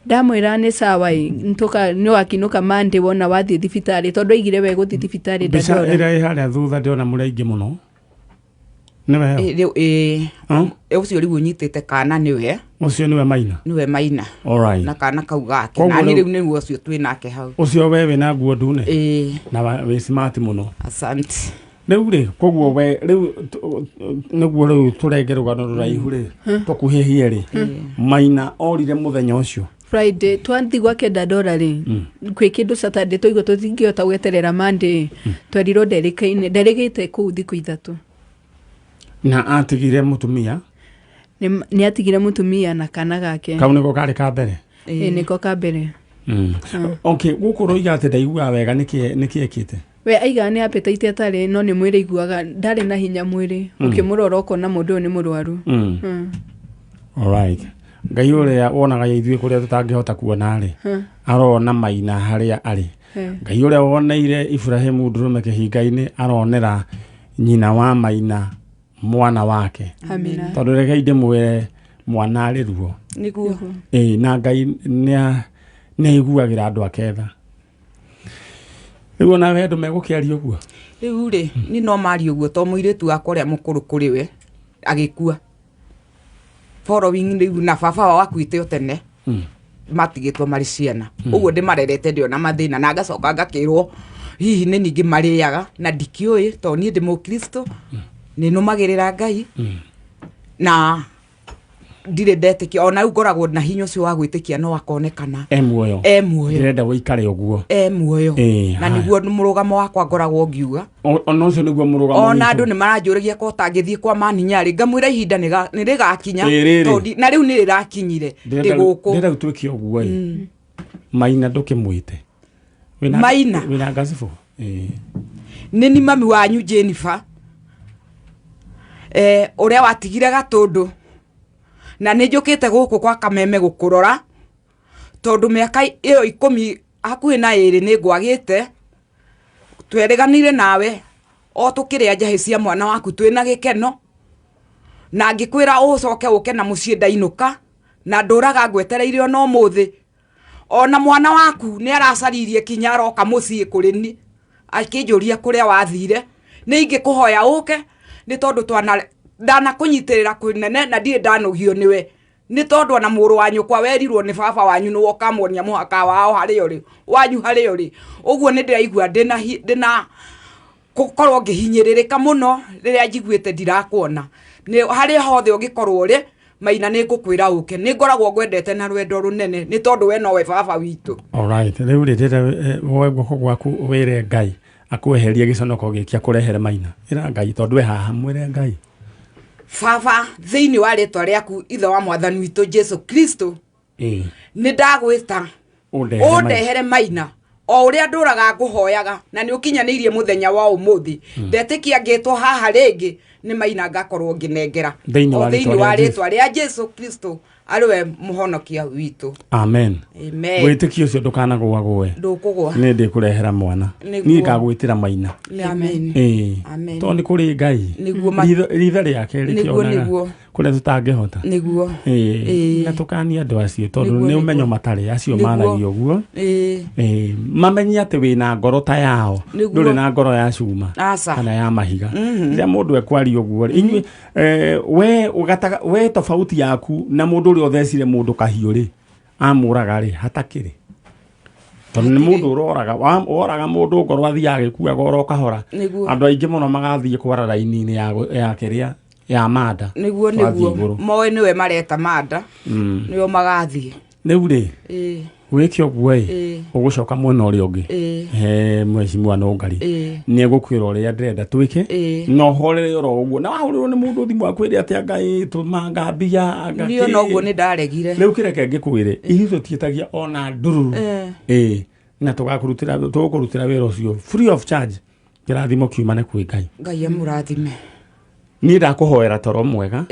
Ndamwĩra nĩ sawa ĩ, nĩ wakinũka Monday wona wathiĩ thibitarĩ, tondũ aigire we gũthiĩ thibitarĩ
Mbica
ndandora.
ĩrĩa ĩ harĩa thutha ndĩrona mũrĩ aingĩ mũno. Nĩwe
Rĩu ũcio rĩu ũnyitĩte kana nĩwe.
Ũcio nĩwe Maina?
Nĩwe Maina.
Alright.
Na kana kau gake.
Koguo
Na niĩ
rĩu
rĩu nĩguo ũcio twĩ nake hau.
Ũcio we wĩna nguo ndune? Na wĩ smart mũno.
Asante.
Rĩu rĩ, koguo we rĩu nĩguo rĩu tũrenge rũgano rũraihu rĩ, tũkuhĩhie rĩ. Maina orire mũthenya ũcio.
Friday twathiĩ gwake Dandora rĩ, kwĩ kĩndũ Saturday twaigua tũtingĩhota gweterera Monday, twerirwo nderĩkaine, nderĩgĩte kũu thikũ ithatũ.
Na atigire mũtumia?
Nĩ atigire mũtumia na kana gake.
Kau nĩko karĩ ka mbere?
Ĩĩ, nĩko ka mbere.
Okay, gũkũ ũroiga atĩ ndaiguaga wega, nĩkĩ ekĩte?
We aigaga nĩ appetite atarĩ, no nĩ mwĩrĩ aiguaga ndarĩ na hinya mwĩrĩ. Ũkĩmũrora ũkona mũndũ ũyũ nĩ mũrwaru.
Alright. Ngai ũrĩa wonaga ithuĩ kũrĩa tũtangĩhota kuona rĩ, arona Maina harĩa arĩ. Ngai ũrĩa woneire Ibrahimu ndũrũme kĩhinga-inĩ aronera nyina wa Maina mwana wake.
Amina.
Tondũ rekei ndĩmwĩre mwana arĩ ruo.
Nĩguo.
Ĩĩ, na Ngai nĩ aiguagĩra andũ ake tha. Rĩu ona we andũ megũkĩaria ũguo?
Rĩu rĩ, niĩ no marie ũguo to mũirĩtu wakwa ũrĩa mũkũrũ kũrĩ we agĩkua. Following rĩu na baba wao akuĩte o tene. Matigĩtwo marĩ ciana. Ũguo ndĩmarerete ndĩ ona mathĩna, na ngacoka ngakĩrwo hihi nĩ ningĩ marĩaga na ndikĩũĩ tondũ niĩ ndĩ mũkristo, nĩ nũmagĩrĩra Ngai. Na Ndirĩ ndetĩkia, ona rĩu ngoragwo na hinya ũcio wa gwĩtĩkia no akonekana.
E muoyo.
E muoyo.
Ndĩrenda wĩikare ũguo.
E muoyo. Na
Haya.
Nĩguo mũrũgamo wakwa ngoragwo ngiuga.
Ona ũcio nĩguo mũrũgamo
Ona
witũ.
andũ nĩ maranjũragia ko tangĩthiĩ kwa maninyarĩ, ngamwĩra ihinda nĩ rĩgakinya.
Ĩ, rĩrĩ.
Tondũ na rĩu nĩ rĩrakinyire, ndĩ gũkũ.
Ndĩrenda twĩke ũguo ĩ, Maina ndũkĩmwĩte.
Maina.
Wĩna ngacibũ? Ĩ.
Nĩ ni mami wanyu Jennifer, ũrĩa watigire Gatũndũ, na nĩ njũkĩte gũkũ kwa Kameme gũkũrora, tondũ mĩaka ĩyo 12 nĩ ngwagĩte. Twerĩganĩire nawe o tũkĩrĩa njahĩ cia mwana waku twĩna gĩkeno, na ngĩkwĩra ũcoke ũke na mũciĩ. Ndainũka na ndũraga ngwetereire ona ũmũthĩ. Ona mwana waku nĩ aracaririe kinya aroka mũciĩ kũrĩ ni akĩnjũria kũrĩa wathire. Nĩ ingĩkũhoya ũke, nĩ tondũ twana ndanakũnyitĩrĩra kũnene na ndirĩ ndanogio nĩwe, nĩ tondũ ona mũrũ wa nyũkwa werirwo nĩ baba wanyu nĩwe ũkamuonia mũhaka wao harĩa ũrĩ, wanyu harĩa ũrĩ. Ũguo nĩ ndĩraigua ndĩna gũkorwo ngĩhinyĩrĩrĩka mũno rĩrĩa njiguĩte ndirakuona. Nĩ harĩa hothe ũngĩkorwo ũrĩ, Maina, nĩ ngũkwĩra ũke. Nĩ ngoragwo ngwendete na rwendo rũnene, nĩ tondũ we nowe baba witũ.
Alright, rĩu rĩ, ndĩrenda woe guoko gwaku wĩre Ngai akweherie gĩconoko gĩkĩ, akũrehere Maina. Ĩra Ngai, tondũ e haha, mwĩre Ngai.
Baba, thĩinĩ wa rĩtwa rĩaku, ithe wa mwathani witũ Jesu Kristo, nĩ ndagwĩta
ũndehere Maina.
Ũndehere Maina o ũrĩa ndũraga ngũhoyaga, na nĩ ũkinyanĩirie mũthenya wa ũmũthĩ. Ndetĩkia ngĩtwo haha rĩngĩ nĩ Maina ngakorwo ngĩnengera.
Thĩinĩ
O
wa
thĩinĩ
rĩtwa
wa
rĩa
rĩtwa rĩa Jesu Kristo, arĩwe mũhonokia witũ.
Amen.
Amen.
Wĩtĩkio ũcio, ndũkanagũagũe.
Ndũkũgwa.
Nĩ ndĩkũrehera mwana.
Nĩguo.
Niĩ ngagwĩtĩra Maina.
Nĩ amen. Amen.
Tondũ nĩ kũrĩ Ngai.
Nĩguo
Ritho rĩake rĩkĩonaga
nĩguo.
kũrĩa tũtangĩhota.
Nĩguo.
Na tũkanie andũ acio, tondũ
Nĩguo,
nĩ
nĩguo.
ũmenyo matarĩ acio maragia ũguo. Mamenye atĩ wĩna ngoro ta yao. Ndũrĩ na ngoro ya cuma
Aca.
kana ya mahiga. Rĩrĩa mũndũ ekwaria ũguo rĩ, inyuĩ we ũgataga we tofauti yaku na mũndũ ũrĩa ũthecire mũndũ kahiũ rĩ, amũraga rĩ, hatakĩrĩ, tondũ nĩ mũndũ ũroraga woraga mũndũ ngoro, athiaga agĩkuaga oro kahora. Andũ aingĩ mũno magathiĩ kwara raini-inĩ ya kĩrĩa ya manda. Twathiĩ igũrũ.
Moĩ nĩwe mareta manda, nĩo magathiĩ.
Rĩu rĩ, wĩke ũguo ĩ, ũgũcoka mwena ũrĩa ũngĩ he mheshimiwa Nũngari. Nĩ egũkwĩra ũrĩa ndĩrenda twĩke. Na ũhorere oro ũguo, na wahũrĩrwo nĩ mũndũ thimũ akwĩre atĩ anga ĩ tũmanga mbia anga
Niĩ ona
kĩ.
ũguo nĩ ndaregire.
Rĩu kĩreke ngĩkwĩre, ithuĩ tũtiĩtagia ona ndururu. Ĩ, na tũgakũrutĩra, tũgũkũrutĩra wĩra ũcio free of charge, kĩrathimo kiumane kwĩ Ngai.
Ngai amũrathime.
Niĩ ndakũhoera toro mwega,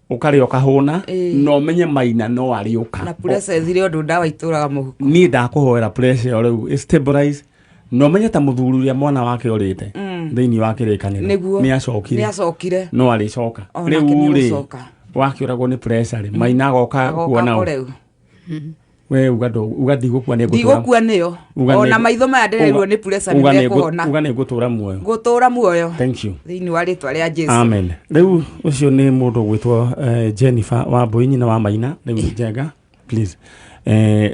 ũkarĩa ũkahũna, na ũmenye Maina no arĩũka.
Na pressure ĩthire, ũndũ ndawa itũraga mũhuko.
Niĩ ndakũhoera pressure ĩyo rĩu ĩ stabilize, na ũmenye ta mũthuri ũrĩa mwana wake ũrĩte thĩinĩ wa kĩrĩkanĩro, nĩ acokire.
Nĩ acokire.
No arĩcoka.
O nake
Rĩu rĩ,
nĩegũcoka.
wakĩũragwo nĩ pressure rĩ, Maina agoka
Agoka
kuona
kũ
ũ.
rĩu.
We uga uga ndigũkua, nĩ ngũtũra.
Ndigũkua nĩyo.
Uga
Ona maitho maya ndĩrerirwo nĩ pressure,
uga
nĩ mekũhona.
uga nĩ ngũtũra muoyo.
Ngũtũra muoyo.
Thank you.
Thĩinĩ wa rĩtwa rĩa Jesu.
Amen. Rĩu ũcio nĩ mũndũ ũgwĩtwo Jennifer wa Mbui, nyina wa Maina. Rĩu Njenga, please,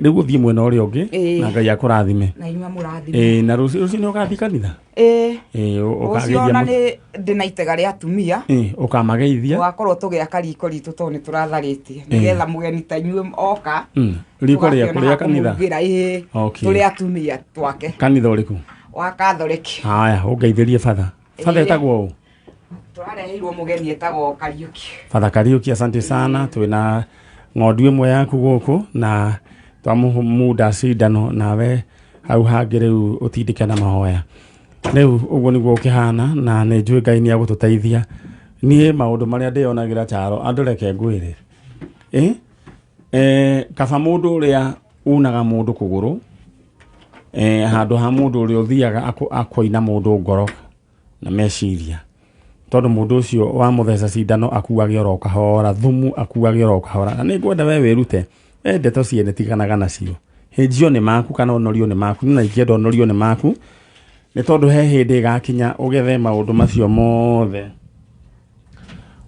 rĩu ũthiĩ mwena ũrĩa ũngĩ. Na Ngai akũrathime.
Na inyuĩ amũrathime.
Na rũciũ, rũciũ nĩ ũgathiĩ kanitha?
Ĩĩ. Rũciũ
Ũkageithia
ona nĩ ndĩna itega rĩa atumia.
Ũkamageithia.
Tũgakorwo tũgĩaka riko ritũ, tondũ nĩ tũratharĩtie, nĩgetha mũgeni ta inyuĩ oka,
Riko rĩaku
tũgakĩona
rĩa
ha
kanitha?
kũmũrugĩra. Ĩĩ. Tũrĩ atumia twake.
Kanitha ũrĩkũ?
Wa Katholiki.
Haya, ũngeithĩrie batha. Batha etagwo ũ?
Tũrareheirwo mũgeni etagwo Kariũki.
Father Kariuki, asante sana. Twĩna ng'ondu ĩmwe yaku gũkũ na twamũmunda cindano, nawe hau hangĩ rĩu ũtindĩke na mahoya. Rĩu ũguo nĩguo ũkĩhana, na nĩ njũĩ Ngai nĩ agũtũteithia. Niĩ maũndũ marĩa ndĩyonagĩra charo, andũ, reke ngwĩre, kaba mũndũ ũrĩa unaga mũndũ kũgũrũ, handũ ha mũndũ ũrĩa ũthiaga akoina mũndũ ngoro na meciria, tondũ mũndũ ũcio wamũtheca cindano akuage oro kahora, thumu akuage oro kahora. Na nĩ ngwenda we wĩrute, we ndeto ciene tiganaga nacio. Hĩnjio nĩ maku kana ũnorio nĩ maku, na ingĩenda ũnorio nĩ maku, nĩ tondũ he hĩndĩ ĩgakinya ũgethe maũndũ macio mothe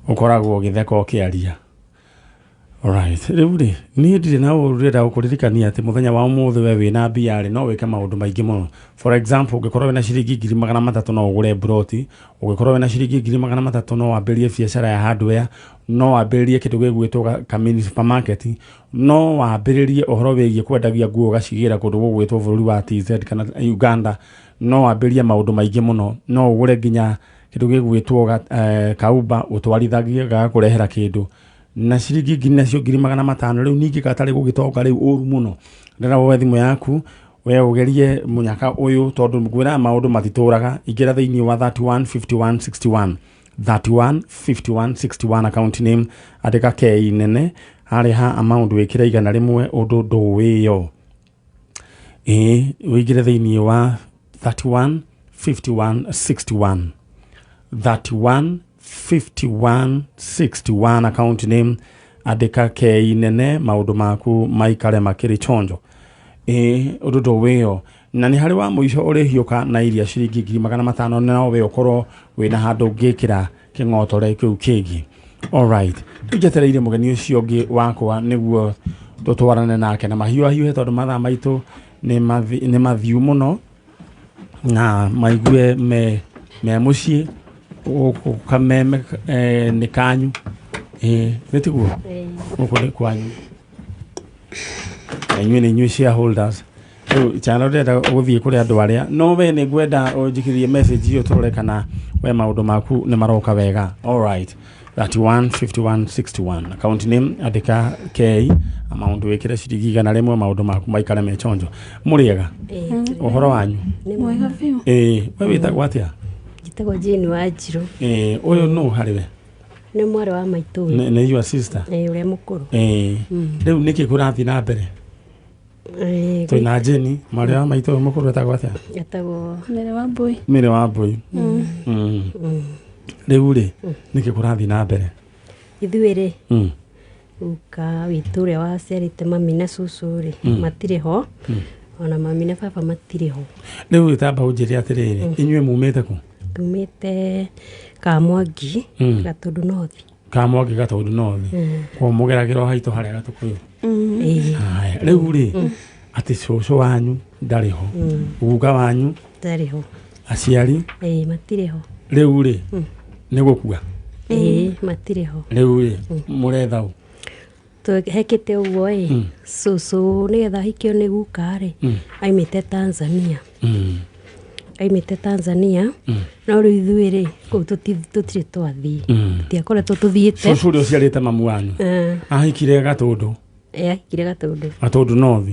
ũkoragwo ũgĩtheka ũkĩaria. Alright, rĩu rĩ niĩ ndirĩ na ũru ndĩrenda gũkũririkania atĩ mũthenya wa ũmũthĩ we wĩna mbia rĩ no wĩke maũndũ maingĩ mũno. For example, ũngĩkorwo wĩna ciringi 300,000 no ũgũre mburoti, ũngĩkorwo wĩna ciringi 300,000 no wambĩrĩrie biacara ya hardware, no wambĩrĩrie kĩndũ gĩgwĩtwo ka mini supermarket, no wambĩrĩrie ũhoro wĩgiĩ kwendagia nguo ũgacigĩra kũndũ gũgwĩtwo bũrũri wa TZ kana Uganda, no wambĩrĩrie maũndũ maingĩ mũno, no ũgũre nginya kĩndũ gĩgwĩtwo kauba ũtwarithagie gagakũrehera kĩndũ na ciringi ngiri nacio 500,000 rĩu ningĩ gatarĩ gũgĩtonga rĩu ũru mũno. Ndĩrenda woe thimũ yaku we ũgerie mũnyaka ũyũ tondũ ngwĩraga maũndũ matitũraga. Ingĩra thĩinĩ wa 31 51 61 31 51 61 account name, andĩka K nene harĩa ha amount wĩkĩre 100 ũndũ ndũwĩyo. Ĩĩ ũingĩre thĩinĩ wa 31 51 61 31 51 61 account name, andĩka K nene maũndũ maku maikare makĩrĩ chonjo. Ĩĩ ũndũ ndũwĩyo. Na nĩ harĩ wa mũico ũrĩhiũka na iria ciringi 500,000 no we ũkorwo wĩna handũ ũngĩkĩra kĩng'otore kĩu kĩngĩ. Alright, rĩu njetereire mũgeni ũcio ũngĩ wakwa nĩguo tũtwarane nake na mahiũhahiũhe tondũ mathaa maitũ nĩ mathiu mũno na maigue me mũciĩ gũkũ Kameme nĩ kanyu. Ĩĩ nĩ tiguo gũkũ nĩ kwanyu na inyuĩ nĩ inyuĩ shareholders. Rĩu chano ndĩrenda gũthiĩ kũrĩ andũ arĩa no we nĩ ngwenda ũnjikĩrie message ĩyo tũrore kana we maũndũ maku nĩ maroka wega. Alright, 31 51 61 account name, andĩka K amount wĩkĩre ciringi 100 maũndũ maku maikare me chonjo. Mũrĩega ũhoro wanyu?
Mwega biũ.
Ĩĩ we wĩtagwo atĩa?
Njĩtagwo Jane Wanjirũ.
Ĩĩ ũyũ nũ harĩ we?
Nĩ mwarĩ wa maitũ.
Nĩ your sister?
Ĩĩ ũrĩa mũkũrũ.
Ĩĩ rĩu nĩkĩ kũrathiĩ na mbere? Twĩna Jane mwarĩ wa maitũ ũyũ mũkũrũ etagwo atĩa?
Etagwo
Mary wa Mbui.
Mary wa Mbui. Rĩu rĩ nĩkĩ kũrathiĩ na mbere?
Ithuĩ rĩ guka witũ ũrĩa waciarĩte mami na cũcũ rĩ matirĩ ho, ona mami na baba matirĩ ho.
Rĩu tamba ũnjĩre atĩrĩrĩ, inyuĩ mumĩte kũ?
Tumĩte Kamwangi Gatũndũ North.
Kamwangi Gatũndũ North. Kwa mũgeragĩra o haitũ harĩa Gatũkũyũ.
Ĩĩ.
Haya, rĩu rĩ atĩ cũcũ wanyu ndarĩ ho, guka wanyu
ndarĩ ho,
aciari
ĩĩ matirĩ ho.
Rĩu rĩ nĩ gũkua?
Ĩĩ matirĩ ho.
Rĩu rĩ mũretha ũ?
Hekĩte ũguo ĩ cũcũ nĩgetha ahikio nĩ guka rĩ aimĩte Tanzania. Aimĩte Tanzania no rĩu ithuĩ rĩ kũu tũtirĩ twathiĩ, tũtiakoretwo tũthiĩte.
Cũcũ ũrĩa ũciarĩte mamu wanyu ahikire Gatũndũ?
Ahikire Gatũndũ.
Gatũndũ North.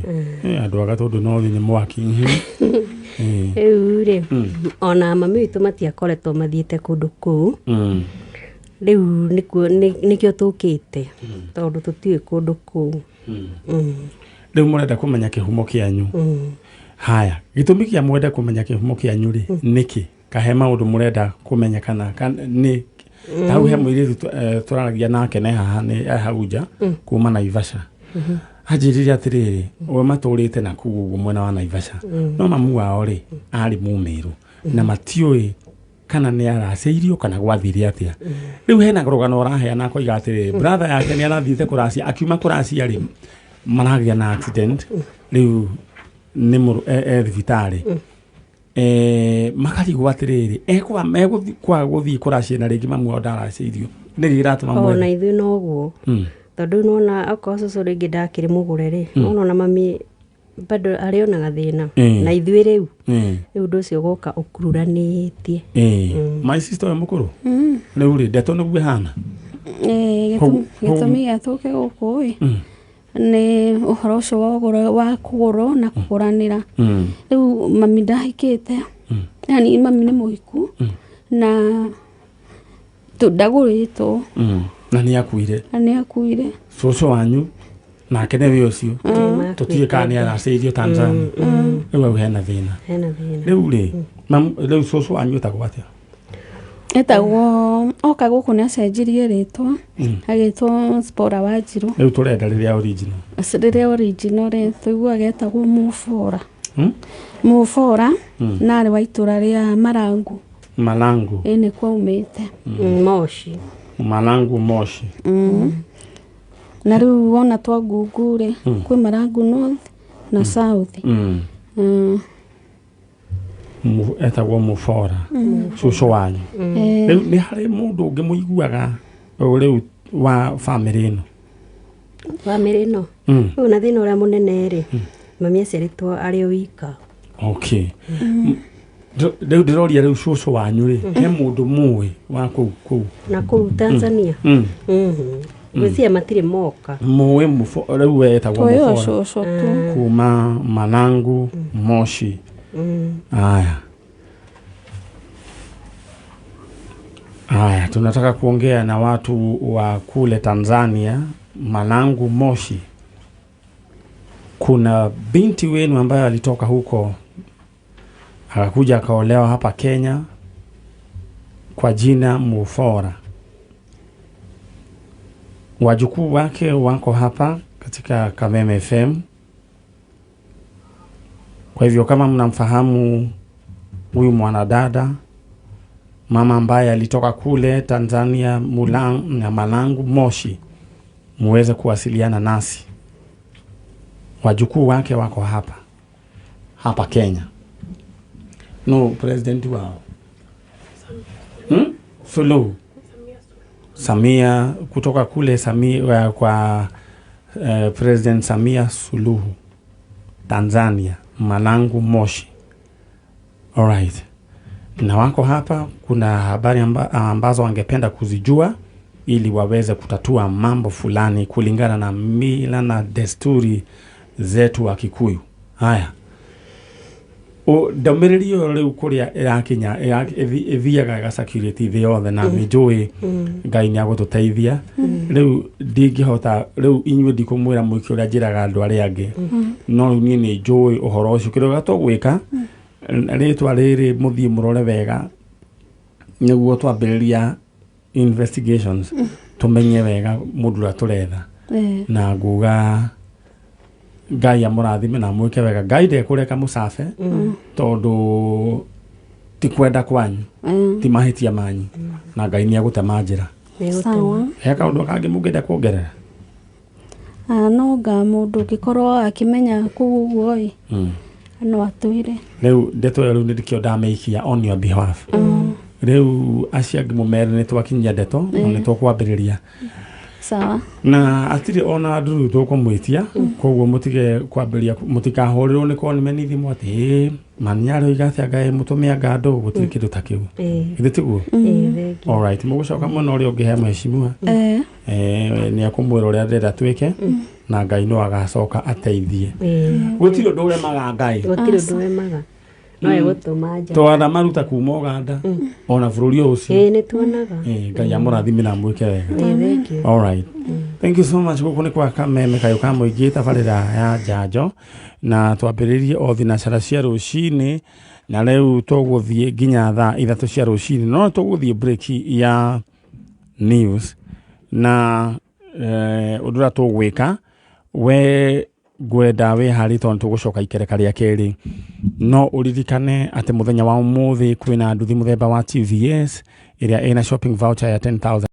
Andũ a Gatũndũ North nĩ mwaki.
Rĩu rĩ ona mami witũ matiakoretwo mathiĩte kũndũ kũu. Rĩu nĩkĩo tũkĩte tondũ tũtiũĩ kũndũ kũu.
Rĩu mũrenda kũmenya kĩhumo kĩanyu. Haya, gĩtũmi kĩa mwende kũmenya kĩhumo kĩanyu rĩ nĩkĩ? Kahe maũndũ mũrenda kũmenya kana nĩ hau he mũirĩtu tũraragia nake ne haha nĩ hau nja kuma Naivasha. Anjĩrire atĩrĩrĩ, we matũrĩte na kũu ũguo mwena wa Naivasha no mamu wao rĩ arĩ Mũmĩrũ na matiũĩ kana nĩ aracĩirio kana gwathire atĩa. Rĩu hena rũgano ũraheana akoiga atĩrĩrĩ, brother yake nĩ arathiĩte kũracia, akiuma kũracia rĩ maragĩa na accident, rĩu nĩ thibitarĩ. Makarigwo atĩrĩrĩ, kwaga gũthiĩ kũracia na rĩngĩ mamu wao ndaracĩirio. Nĩkĩ kĩratũma mwethe?
Ona ithuĩ noguo tondũ nĩwona okorwo cũcũ rĩngĩ ndakĩrĩ mũgũre rĩ, nĩwona mami bado arĩonaga thĩna na ithuĩ rĩu rĩu ũndũ ũcio ũgoka ũkururanĩtie.
My sister ũyũ mũkũrũ rĩu rĩ ndeto nĩguo ĩhana.
Gĩtũmi gĩa tũke gũkũ ĩ nĩ ũhoro ũcio wa kũgũrwo na kũgũranĩra. Rĩu mami ndahikĩte, yani mami nĩ mũhiku na ndagũrĩtwo.
Na nĩ akuire.
Na nĩ akuire.
Cũcũ wanyu nake nĩwe ũcio tũtiũĩ kana nĩ aracĩirio Tanzania. Rĩu hau hena thĩna. Rĩu rĩ rĩu cũcũ wanyu etagwo atĩa?
Etagwo oka gũkũ nĩ acenjirie rĩtwa agĩtwo Spora Wanjirũ.
Rĩu tũrenda rĩrĩa original.
Rĩrĩa original rĩ tũiguaga etagwo Mũbora. Mũbora na arĩ wa itũra rĩa Marangu.
Marangu.
Ĩĩ nĩkuo aumĩte.
Moshi.
Marangu Moshi.
Na rĩu wona twa ngungu rĩ, kwĩ Marangu North na South.
Etagwo Mubora cũcũ wanyu. Rĩu nĩ harĩ mũndũ ũngĩ mũiguaga rĩu wa bamĩrĩ ĩno?
Bamĩrĩ ĩno, rĩu na thĩna ũrĩa mũnene rĩ, mami aciarĩtwo arĩ o wika.
Okay. Rĩu ndĩroria, rĩu cũcũ wanyu rĩ, he mũndũ mũĩ wa kũu kũu?
Na kũu Tanzania. Gwĩciria matirĩ moka.
Mũĩ rĩu we etagwo
Tũĩ o
Mubora
cũcũ tu.
kuma Manangu Moshi. Aya, haya, tunataka kuongea na watu wa kule Tanzania, Manangu Moshi. Kuna binti wenu ambaye alitoka huko akakuja akaolewa hapa Kenya kwa jina Mufora. Wajukuu wake wako hapa katika Kameme FM. Kwa hivyo kama mnamfahamu huyu mwanadada, mama ambaye alitoka kule Tanzania Mulang, na Malangu Moshi, muweze kuwasiliana nasi. Wajukuu wake wako hapa hapa Kenya. No president wao Suluhu Samia kutoka kule Samia, kwa President Samia Suluhu, Tanzania, Malangu Moshi. Alright. Na wako hapa, kuna habari ambazo wangependa kuzijua ili waweze kutatua mambo fulani kulingana na mila na desturi zetu wa Kikuyu. Haya. O ndũmĩrĩri ĩyo rĩu kũrĩa ĩrakinya ĩthiaga ĩgacirculate thĩ yothe na nĩ njũĩ Ngai nĩ agũtũteithia. Rĩu ndingĩhota, rĩu inyuĩ ndikũmwĩra mwĩke ũrĩa njĩraga andũ arĩa angĩ, no rĩu niĩ nĩ njũĩ ũhoro ũcio kĩrĩa tũgwĩka, rĩtwa rĩrĩ mũthiĩ mũrore wega nĩguo twambĩrĩria investigations tũmenye wega mũndũ ũrĩa tũretha. Na nguga Ngai amũrathime na mwĩke wega. Ngai ndekũreka mũcabe tondũ ti kwenda kwanyu, ti mahĩtia manyu, na Ngai nĩ egũtema njĩra.
Sawa.
He kaũndũ kangĩ mũngĩenda kuongerera?
Ah, no nga mũndũ ũngĩkorwo akĩmenya kũu ũguo ĩ, no atwĩre.
Rĩu ndeto ĩyo rĩu nĩkĩo ndamĩikia on your behalf. Rĩu acio angĩ mũmere nĩ twakinyia ndeto na nĩ tũkwambĩrĩria.
Sawa.
Na atirĩ ona nduru tũkũmwĩtia, koguo mũtige kwambĩrĩria, mũtikahũrĩrwo nĩ konimeni thimũ atĩ ĩ mani aroiga atĩa, Ngai mũtũme anga andũ, gũtirĩ kĩndũ ta kĩu. Githĩ tiguo?
Ĩĩ, thengiũ.
Alright, mũgũcoka mwena ũrĩa ũngĩ he mheshimiwa, nĩ ekũmwĩra ũrĩa ndĩrenda twĩke na Ngai no agacoka ateithie. Gũtirĩ ũndũ ũremaga Ngai.
Gũtirĩ ũndũ ũremaga, no egũtũma nja.
Twara maruta kuma Ũganda ona bũrũri o ũcio.
Ĩĩ, nĩ tuonaga.
Ngai amũrathime na amwĩke wega.
Ĩĩ, thengiũ.
Alright. Thank you so much. Gũkũ nĩ kwa Kameme kayũ ka mũingĩ, tabarĩra ya njanjo, na twambĩrĩrie o thinacara cia rũcinĩ na rĩu tũgũthiĩ nginya thaa 3 cia rũcinĩ, no tũgũthiĩ break ya news na ũndũ ũrĩa tũgwĩka we ngwenda wĩharĩ tondũ tũgũcoka ikereka rĩa kerĩ, no ũririkane atĩ mũthenya wa ũmũthĩ kwĩna nduthi mũthemba wa TVS ĩrĩa ĩna shopping voucher ya 10,000.